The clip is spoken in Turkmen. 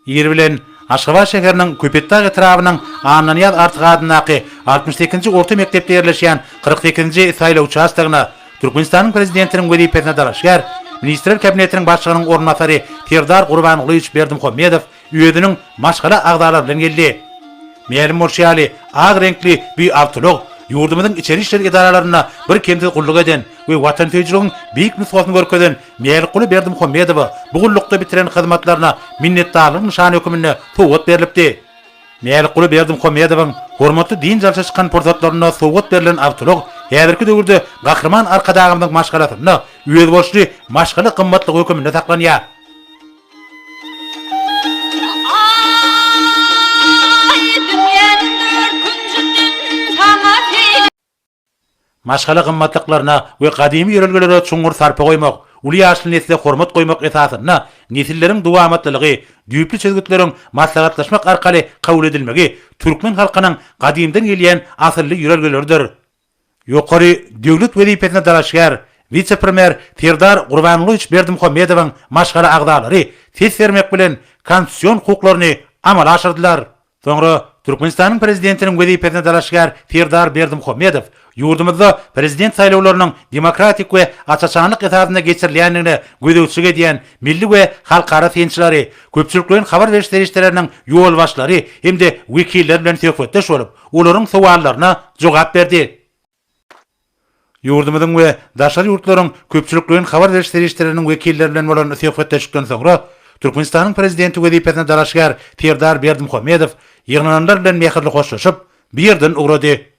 Ir bilen Aşgabat şäheriniň Köpetdag etrabynyň Annanyýaz Artyk adyndaky 68-nji orta mekdepde ýerleşýän 48-nji saýlaw uçastogyna Türkmenistanyň Prezidentiniň wezipesine dalaşgär, Ministrler Kabinetiniň Başlygynyň orunbasary Serdar Gurbangulyýewiç Berdimuhamedow özüniň maşgala agzalary bilen geldi. Mälim bolşy ýaly, ak reňkli bu awtoulag ýurdumyzyň içeri işler edaralarynda birkemsiz gulluk eden we watansöýüjiligiň beýik nusgasyny görkezen Mälikguly Berdimuhamedowa bu gullukda bitiren hyzmatlaryna minnetdarlyk nyşany höküminde sowgat berlipdi. Mälikguly Berdimuhamedowyň hormatly dynç alşa çykan pursatlarynda sowgat berlen awtoulag häzirki döwürde Gahryman Arkadagymyzyň maşgalasynda özboluşly maşgala gymmatlygy höküminde saklanýar. Maşgala gymmatlyklaryna we gadymy ýörelgelere çuňňur sarpa goýmak, uly ýaşly nesle hormat goýmak esasynda nesilleriň dowamatlylygy, düýpli çözgütleriň maslahatlaşmak arkaly kabul edilmegi türkmen halkynyň gadymdan gelýän asylly ýörelgeleridir. Ýokary döwlet wezipesine dalaşgär, wise-premýer Serdar Gurbangulyýewiç Berdimuhamedowyň maşgala agzalary ses bermek bilen konstitusion hukuklaryny amala aşyrdylar. Soňra Türkmenistanyň Prezidentiniň wezipesine dalaşgär Serdar Berdimuhamedow ýurdumyzda Prezident saýlawlarynyň demokratik we aç-açanlyk esasynda geçirilýändigine gözegçilik edýän milli we halkara synçylary, köpçülikleýin habar beriş serişdeleriniň ýolbaşçylary hem-de wekilleri bilen söhbetdeş bolup, olaryň sowallaryna jogap berdi. Ýurdumyzyň we daşary ýurtlaryň köpçülikleýin habar beriş serişdeleriniň wekilleri bilen bolan söhbetdeşlikden soňra, Türkmenistanyň Prezidenti wezipesine dalaşgär Serdar Berdimuhamedow ýygnananlar bilen mähirli hoşlaşyp, bu ýerden ugrady.